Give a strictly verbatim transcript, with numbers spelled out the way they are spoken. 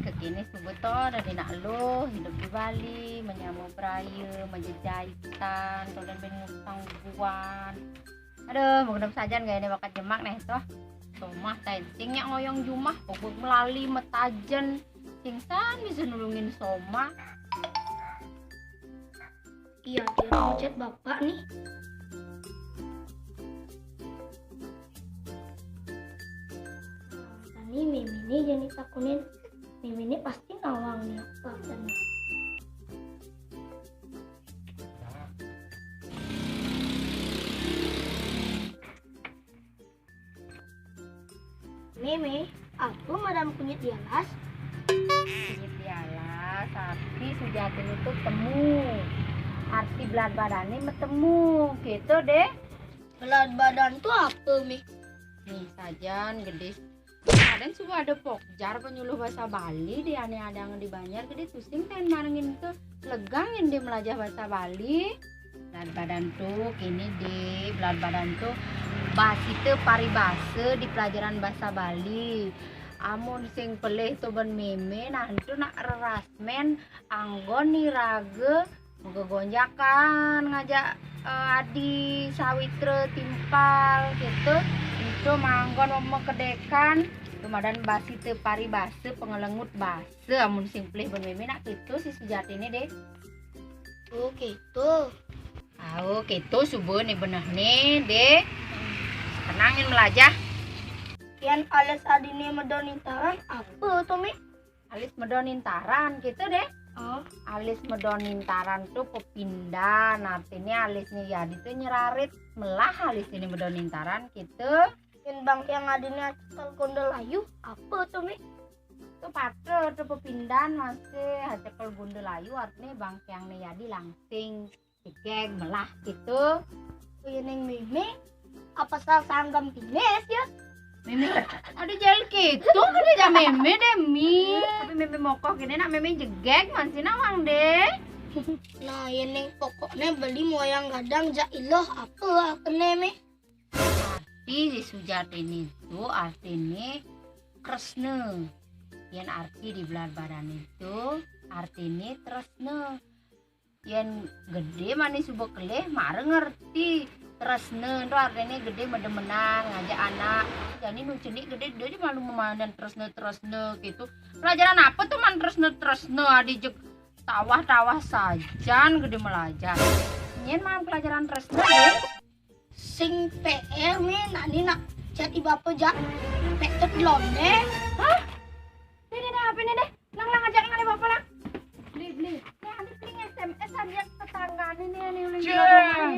Kekini subuh to, dadi nak luh, hidup di Bali, menyambut beraye, menjejahitan, to dan ben ngutang bubuhan. Aduh, mengedep sajan gaene bakat jemak neh to. Somah tain sing nyak ngoyong jumah, bobot melali metajen. Sing san bisa nulungin somah. Iya, dia mau chat bapak nih. Tani Mimi nih jadi takunin. Mimi nih pasti ngawang nih apa tadi. Mimi, apa madam kunyit di alas? Kunyit di alas, arti sujatin itu temu. Arti belat badannya metemu, gitu deh. Belat badan tuh apa, Mi? Nih, sajan gede. Kemarin suka ada pokjar penyuluh bahasa Bali di ane adang di Banjar, gede tusing pengen marengin ke legang yang dia melajah bahasa Bali. Belat badan tuh kini di belat badan tuh basite paribasa di pelajaran bahasa Bali. Amun sing pelih tuh ben Mimi, nah itu nak rerasmen anggon nirage gegonjakan ngajak eh, adi sawitra timpal gitu. Itu manggon memekedekan lumadan basite paribasa pengelengut basa amun sing pelih ben Mimi nak gitu si sejatine deh. Oh gitu. Au, gitu subuh nih beneh nih deh. Tenangin melajah. Kian alis adine medon intaran apa to, Mi? Alis medon intaran gitu deh. Oh. Alis medon intaran tuh pepindan, artinya alisnya Yadi tuh nyerarit melah alis ini medon intaran gitu. Yen bangkiang adine cekel gondel ayu, apa to, Mi? Tuh patut tuh pepindan masih cekel gondel ayu, artinya bangkiang nih Yadi langsing cegeg melah gitu. Kuyening Mimi, apa salah sanggam pinis ya? Mimi, aduh jel gitu, udah jam Mimi deh Mi. Tapi Mimi mokoh gini nak Mimi jegeg masih nawang deh. Nah, yening pokoknya beli moyang gadang jak iloh apa kene Mi? Arti di sujat ini tuh artinya tresna. Yen arti di belah badan itu artinya tresna. Yen gede manis suba kelih mare ngerti. Tresna itu artinya gede medemenan ngajak anak. Jadi nu cenik gede dia aja malu memanen tresna-tresna gitu. Pelajaran apa tuh man tresna-tresna adi jeg tawah-tawah sajan gede melajar. Nyen man pelajaran tresna deh. Sing P R Mi nani nak jadi bapak jak petet londe. Hah? Ini deh apa ini deh? Lang lang ajak ngalih bapak lang. Beli beli. Nih adi beli S M S adi yang tetangga ini nih nih uling.